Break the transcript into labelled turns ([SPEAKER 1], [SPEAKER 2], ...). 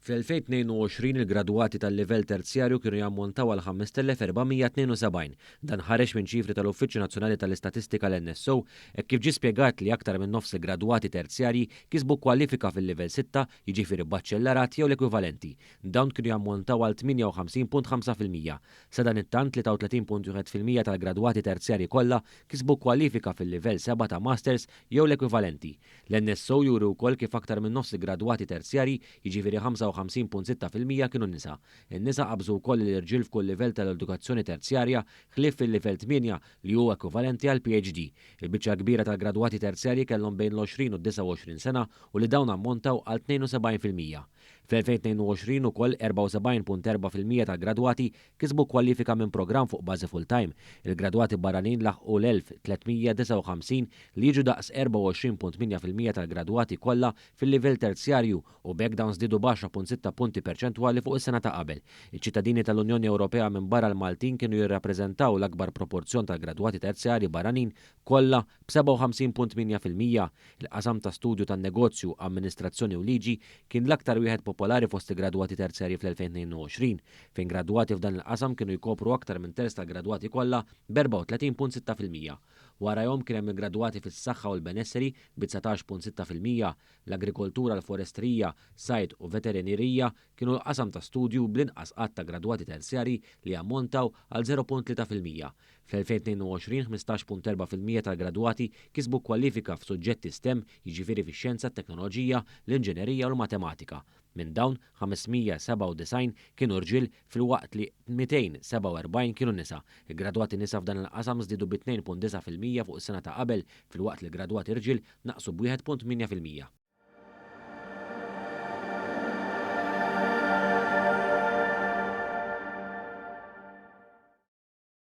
[SPEAKER 1] Fl-2022 il-gradwati tal-livell terzjarju kienu jammontaw għal 5472. Dan ħareġ minn ċifri tal-Uffiċċju Nazzjonali tal-Istatistika, l-NSO, hekk kif ġie spjegat li aktar minn nofs il-gradwati terzjarji kisbu kwalifika fil-livell 6, jiġifieri baċċellarat jew l-ekwivalenti. Dawn kienu jammontaw għal 58.5%. Sadanittant, 33.1% tal-gradwati terzjarji kollha kisbu kwalifika fil-livell 7 ta' masters jew l-ekwivalenti. L-NSO juri wkoll kif aktar minn nofs il-gradwati terzjarji, jiġifieri 55.6%, kienu nisa. In-nisa qabżu wkoll l-irġiel f'kull livell tal-edukazzjoni terzjarja ħlief fil-livell 8, li huwa ekwivalenti għal PhD. Il-biċċa kbira tal-gradwati terzjarji kellhom bejn l-20 u 29 sena u li dawn ammontaw għal 72%. Fl-2022 ukoll 74.4% tal-gradwati kisbu kwalifika minn programm fuq bażi full-time. Il-gradwati barranin laħqu l-1359, li jiġu daqs 24.8% tal-gradwati kollha fil-livell terzjarju, u b'hekk dawn żdiedu b'10.6 punti perċentwali fuq is-sena ta' qabel. Iċ-ċittadini tal-Unjoni Ewropea minbarra l-Maltin kienu jirrappreżentaw l-akbar proporzjon tal-gradwati terzjarji barranin kollha b'57.8%. Il-qasam ta' studju tan-negozju, amministrazzjoni u liġi kien l-aktar wieħed popolari fost il-gradwati terzjarji fl-2022, fejn gradwati f'dan il-qasam kienu jkopru aktar minn terz tal-gradwati kollha b'34.6%. Warajhom kien hemm il-gradwati fis-saħħa u l-benesseri bi 19.6%. L-agrikoltura, l-forestrija, sajd u veterinerija kienu l-qasam ta' studju bl-inqas għadd ta' gradwati terzjarji, li ammontaw għal 0.3%. Fl-2022, 15.4% tal-gradwati kisbu kwalifika f'suġġetti STEM, jiġifieri fix-xjenza, teknoloġija, l-inġinerija u l-matematika. Minn dawn, 597 kienu rġiel filwaqt li 247 kienu nisa. Il-gradwati nisa f'dan il-qasam żdiedu bi 2.9% fuq is-sena ta' qabel, filwaqt li gradwati rġiel naqsu b'1.8%.